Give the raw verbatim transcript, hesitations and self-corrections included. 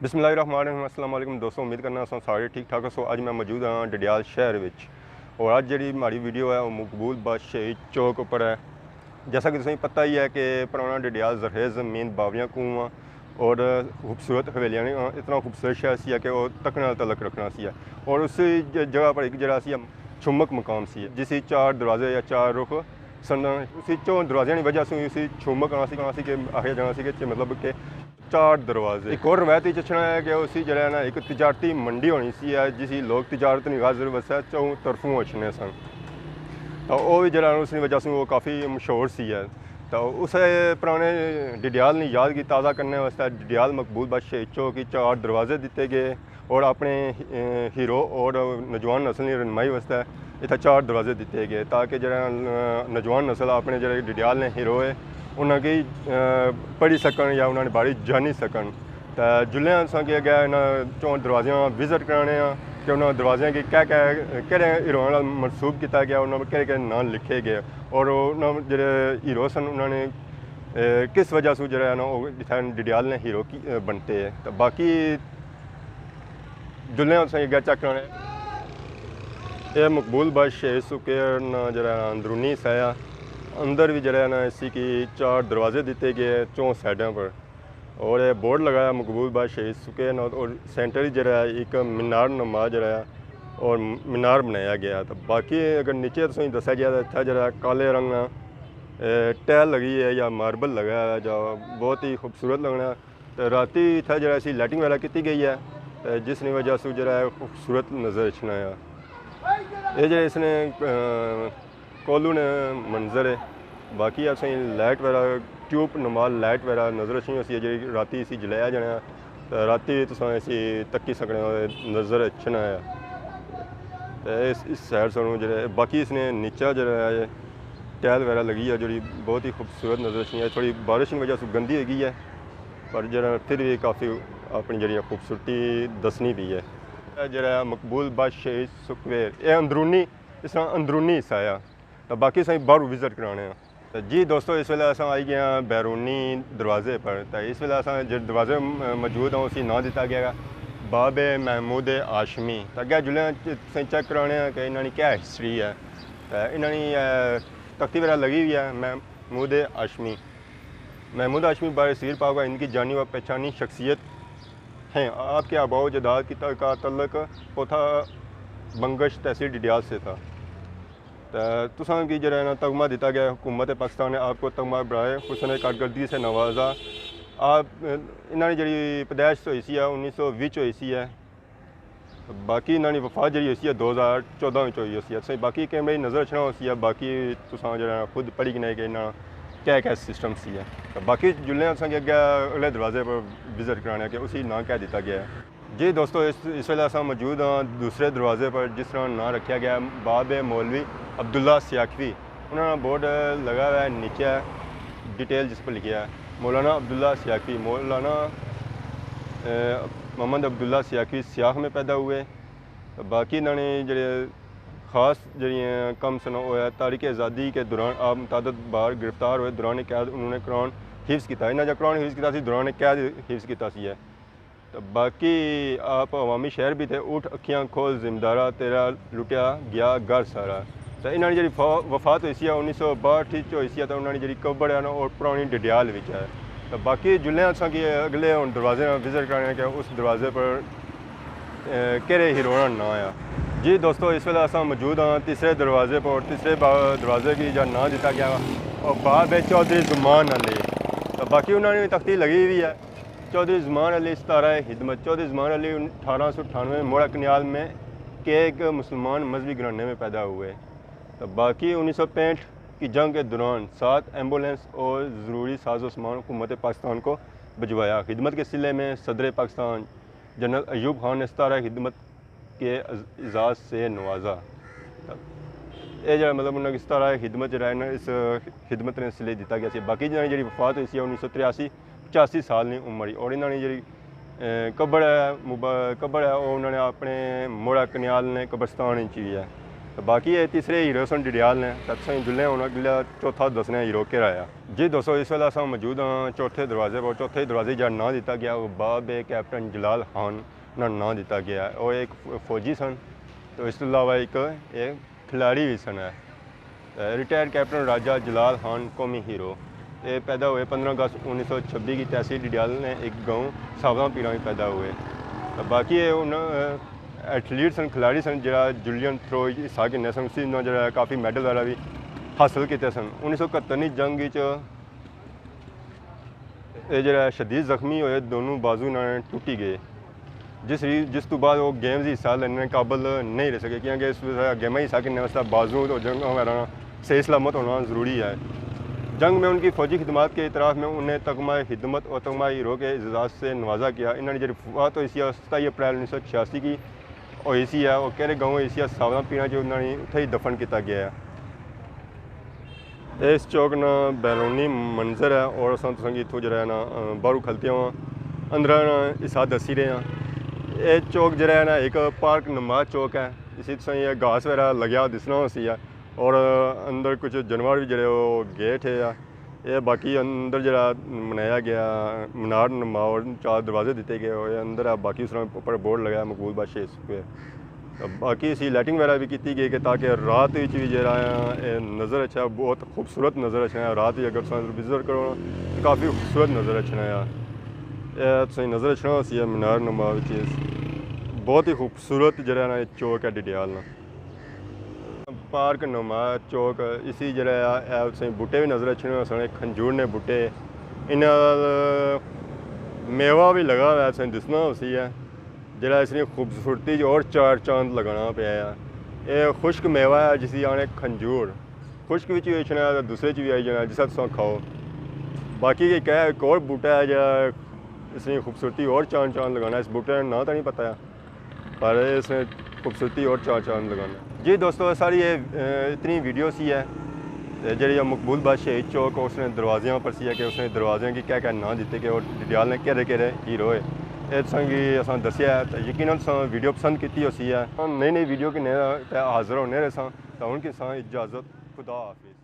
بسم اللہ الرحمن الرحیم۔ السلام علیکم دوستو، امید کرنا اساں سارے ٹھیک ٹھاک ہسو۔ اج میں موجود ہاں ڈڈیال شہر وچ، اور اج جڑی ہماری ویڈیو ہے وہ مقبول بخش شہید چوک اپر ہے۔ جیسا کہ تساں پتہ ہی ہے کہ پرانا ڈڈیال زرخیز زمین باویاں کنواں اور خوبصورت حویلیاں نے اتنا خوبصورت شہر سی ہے کہ وہ تکنے نال تعلق رکھنا سی ہے۔ اور اس ج- جگہ پر ایک جڑا سی چھمک مقام سی ہے، جس چار دروازے یا چار رخ سن۔ اسی چون دروازیاں کی وجہ سے اسی چھمک آنا سی، آنا سی کہ آخیا جانا سی کہ مطلب کہ چار دروازے۔ ایک اور روایت یہ چچنا ہے کہ اسی جڑا ہے نا ایک تجارتی منڈی ہونی سی ہے، جس لوگ تجارت نی غرض واسطے چوں طرفوں اچھنے سن۔ تو وہ بھی جڑا اس وجہ سے وہ کافی مشہور سی ہے۔ تو اس پرانے ڈڈیال نے یاد کی تازہ کرنے واسطے ڈڈیال مقبول بخش شہید چوک کی چار دروازے دیتے گئے اور اپنے، اے، ہیرو اور نوجوان نسل کی رہنمائی واسطے اتھا چار دروازے دیتے گئے تاکہ جڑا، اے، نوجوان نسل اپنے جڑے ڈڈیال نے ہیرو ہے انہاں کی، اے، پڑھی سکن یا انہاں نے بارے جانی سکن۔ تے جلے اساں کی اگے انہاں چون دروازیاں وزٹ کرانے ہاں کہ انہاں دروازیاں کی کہہ کہہ کہڑے ہیروئیں نال منسوب کیتا گیا، انہاں کہڑے کہڑے نام لکھے گئے اور انہاں جڑے ہیرو سن انہاں نے، اے، کس وجہ سے جڑا ہے نا وہ اتھا ڈڈیال نے ہیرو کی، اے، بنتے ہیں۔ تے باقی جلے اساں اگے چیک کرانے۔ اے مقبول بخش شہید سکویئر نا جڑا اندرونی حصہ ہے، اندر بھی جڑا ہے نا اسی کی چار دروازے دیتے گئے چون سائیڈاں پر۔ اور یہ بورڈ لگایا مقبول بخش شہید سکویئر نال اور سینٹر ہی جڑا ہے ایک مینار نما جڑا ہے اور مینار بنایا گیا۔ تو باقی اگر نیچے تساں کی دسیا گیا تو اتھا جڑا ہے کالے رنگ نا، اے، ٹائل لگی ہے یا ماربل لگا ہے جو بہت ہی خوبصورت لگنا ہے۔ تے راتی اتھا جڑا سی لائٹنگ وغیرہ کیتی گئی ہے، تے جس نی وجہ سے جڑا ہے خوبصورت نظر اچھنا ہے۔ یہ جڑے اس نے، اے، کولو نے منظر ہے۔ باقی اساں لائٹ وغیرہ، ٹیوب نما لائٹ وغیرہ نظر اچھنی ہوسی ہے، جڑی راتی اسی جلایا جانا ہے۔ تے راتی تساں اسی تکی سکنے ہو، نظر اچھنا ہے۔ تے اس، اس سائیڈ سنوں جڑے، باقی اس نے نیچا جڑا ہے، ٹائل وغیرہ لگی ہے، جڑی بہت ہی خوبصورت نظر اچھنی ہے۔ تھوڑی بارش کی وجہ سے گندی ہوئی گئی ہے، پر جڑا پھر بھی کافی اپنی جڑی خوبصورتی دسنی پئی ہے۔ اے جڑا مقبول بخش شہید سکویئر، اے اندرونی، اس طرح اندرونی حصہ ہے۔ تو باقی اساں باہروں وزٹ کرانے ہیں۔ تو جی دوستو، اس ویلے اساں آئی گئے ہیں بیرونی دروازے پر۔ تو اس ویلے اساں جڑے دروازے م-، موجود ہیں، اسی ناں دیتا گیا ہے باب محمود ہاشمی۔ تو اگے جلے اساں چیک کرانے ہیں کہ انہاں نی کیا ہسٹری ہے۔ تو انہاں نی، اے، تختی وغیرہ لگی ہوئی ہے محمود ہاشمی۔ محمود ہاشمی بر صغیر پاک و ہند کی جانی و پہچانی شخصیت ہیں۔ آپ کے آباء و اجداد کی تا-، کا تعلق پوتھا بنگش تحصیل ڈڈیال سے تھا۔ تے تساں کی جڑا ہے نا تمغہ دیتا گیا ہے، حکومت پاکستان نے آپ کو تمغہ برائے حسن کارکردگی سے نوازا۔ آپ، انہاں نے جڑی پیدائش ہوئی سی ہے انیس سو وچ ہوئی سی ہے۔ باقی انہاں نی وفات جڑی ہوئی سی ہے دو ہزار چودہ وچ ہوئی ہوئی سی ہے۔ تساں باقی کیمرے نظر اچھنا ہوسی ہے، باقی تساں جڑا خود پڑھی کنے کہ انہاں کیا کیا سسٹم سی ہے۔ تے باقی جلنے اساں کہ اگے اگلے دروازے پر وزٹ کرانے کہ اسی ناں کیا دیتا گیا ہے۔ جی دوستو، اس، اس ویلے اساں موجود ہاں دوسرے دروازے پر، جس طرح ناں رکھیا گیا ہے باب مولوی عبداللہ سیاکوی۔ انہاں نا بورڈ لگا ہوا ہے نیچے، ڈیٹیل جس پر لکھیا ہے مولانا عبداللہ سیاکوی، مولانا، اے، محمد عبداللہ سیاکوی سیاخ میں پیدا ہوئے۔ باقی انہاں نے جڑے خاص جڑیاں کم سن، وہ ہے تحریک آزادی کے دوران آپ متعدد بار گرفتار ہوئے، دوران قید انہوں نے قرآن حفظ کیتا۔ انہاں جا قرآن حفظ کیتا سی، دوران قید حفظ کیتا سی ہے۔ تو باقی آپ عوامی شہر بھی تھے، اٹھ اکھیاں کھول ذمہ دارا تیرا لٹیا گیا گھر سارا۔ تو انہاں نے جڑی فا-، وفات ہوئی سی ہے انیس سو باہٹھ وچ ہوئی سی ہے، تو انہاں نے جڑی قبر ہے نا، وہ پرانی ڈڈیال وچ ہے۔ تو باقی جلنے اساں کی اگلے ہن دروازے نا وزٹ کرانے کہ اس دروازے پر، اے، کہڑے ہیرو نا ناں آیا۔ جی دوستو، اس ویلے اساں موجود ہاں تیسرے دروازے پر، اور تیسرے با-، دروازے کی جا ناں دیتا گیا اور باب چودھری زمان علی۔ تو باقی انہاں نے تختی لگی ہوئی ہے۔ چودھری زمان علی ستارہ خدمت۔ چودھری زمان علی اٹھارہ سو اٹھانوے موڑا کنیال میں کے ایک مسلمان مذہبی گھرانے میں پیدا ہوئے۔ تو باقی انیس سو پینٹھ کی جنگ کے دوران سات ایمبولینس اور ضروری ساز و سامان حکومت پاکستان کو بھجوایا۔ خدمت کے سلسلے میں صدر پاکستان جنرل ایوب خان نے ستارہ خدمت کے اعز-، اعزاز سے نوازا۔ یہ جڑا مطلب انہاں کی ستارہ خدمت جڑا ہے نا، اس خدمت نے سلے دیتا گیا سی۔ باقی جنہاں نے جڑی وفات ہوئی سی انیس سو تریاسی، پچاسی سال نی عمر ہی۔ اور انہاں نے جڑی، اے، قبر ہے، مبا-، قبر ہے، وہ انہاں نے اپنے موڑا کنیال نے قبرستان وچ ہی ہے۔ تے باقی اے تیسرے ہیرو سن ڈڈیال نے، تے تساں جلنے ہن اگلا چوتھا دسنے ہیرو کیہڑا آیا۔ جی دوستو، اس ویلے اساں موجود ہاں چوتھے دروازے پر۔ چوتھے دروازے جیہڑا ناں دتا گیا، او باب کیپٹن جلال خان نا ناں دتا گیا۔ او ایک فوجی سن، تے اس توں علاوہ ایک، ایک کھلاڑی وی سن۔ ریٹائرڈ کیپٹن راجہ جلال خان، قومی ہیرو۔ اے پیدا ہوئے پندرہ اگست انیس سو چھبی کی تحصیل ڈڈیال نے ایک گاؤں ساولاں پیراں وچ پیدا ہوئے۔ تے باقی اے ہن، اے، ایتھلیٹ سن، کھلاڑی سن، جیہڑا جولین تھرو وچ حصہ گھنے سن، اسی نے جیہڑا کافی میڈل وغیرہ وی حاصل کیتے سن۔ انیس سو اکہتر نی جنگ وچ اے جیہڑا شدید زخمی ہوئے، دونوں بازو انہاں نے ٹوٹی گئے، جس ری-، جس تو بعد وہ گیمز حصہ لینے قابل نہیں رہ سکے، کیونکہ اس ویلے گیماں حصہ گھننے واسطے بازو اور جنگ وغیرہ صحیح سلامت ہونا ضروری ہے۔ جنگ میں ان کی فوجی خدمات کے اعتراف میں انہیں تمغہ خدمت اور تمغہ ہیرو کے اعزاز سے نوازا گیا۔ انہاں نے جیہڑی وفات ہوئی سی ستائی اپریل انیس سو چھیاسی کی ہوئی سی ہے، وہ کہڑے گاؤں ہوئی سی ہے، ساولاں پیراں چ انہاں نے اتھے ہی دفن کیتا گیا ہے۔ اس چوک نا بیرونی منظر ہے، اور اساں تساں کی اتھوں جیہڑا ہے نا، باہروں کھلتے ہواں، اندر نا حصہ دسی رہے ہاں۔ اے چوک جیہڑا ہے نا، ایک پارک نما چوک ہے، اسی تساں یہ گھاس وغیرہ لگیا دسنا ہوسی ہے، اور اندر کچھ جانور بھی جیہڑے وہ گیٹ ہے۔ اے باقی اندر جیہڑا بنایا گیا مینار نما اور چار دروازے دتے گئے ہوئے اندر ہے، باقی اس طرح اوپر بورڈ لگایا مقبول بادشاہ سکوئر۔ باقی اسی لائٹنگ وغیرہ بھی کیتی گئی کہ تاکہ رات وچ بھی جیہڑا ہے اے نظر اچھا، بہت خوبصورت نظر اچھنا ہے۔ رات وچ اگر تساں وزٹ کرو نا تو کافی خوبصورت نظر اچھنا ہے۔ اے تساں نظر اچھنا ہوسی ہے مینار نما وچ، بہت ہی خوبصورت جیہڑا ہے نا چوک ہے ڈڈیال نا۔ پارک نما چوک، اسی جیہڑا ہے، اے تساں بوٹے بھی نظر اچھنے ہوسن، کھنجور نے بوٹے، انہاں نال میوہ بھی لگا ہوا ہے، تساں دسنا ہوسی ہے، جیہڑا اس نی خوبصورتی چ اور چار چاند لگانا پیا ہے۔ اے خشک میوہ ہے جس کی آنے کھنجور، خشک وچ بھی اچھنا ہے تے دوسرے چ بھی آئی جانا جس طرح تساں کھاؤ۔ باقی ایک ہے، ایک اور بوٹا ہے جیہڑا اس نی خوبصورتی اور چار چاند لگانا، اس بوٹے نا ناں تاں نہیں پتہ ہے۔ پر اس نے خوبصورتی اور چار چاند لگانا۔ جی دوستو، ساری یہ، اے، اتنی ویڈیو سی ہے، تے جیہڑی مقبول بادشاہ شہید چوک، اس نے دروازیاں پر سی ہے کہ اس نے دروازیاں کی کیا کیا ناں دیتے کہ اور ڈڈیال نے کہڑے کہڑے ہیرو ہے، اے تساں کی اساں دسیا ہے۔ تے یقیناً تساں ویڈیو پسند کیتی ہوسی ہے۔ ہم نئی نئی ویڈیو کے نئے تے حاضر ہونے رہساں۔ تے ہن کی ساں اجازت، خدا حافظ۔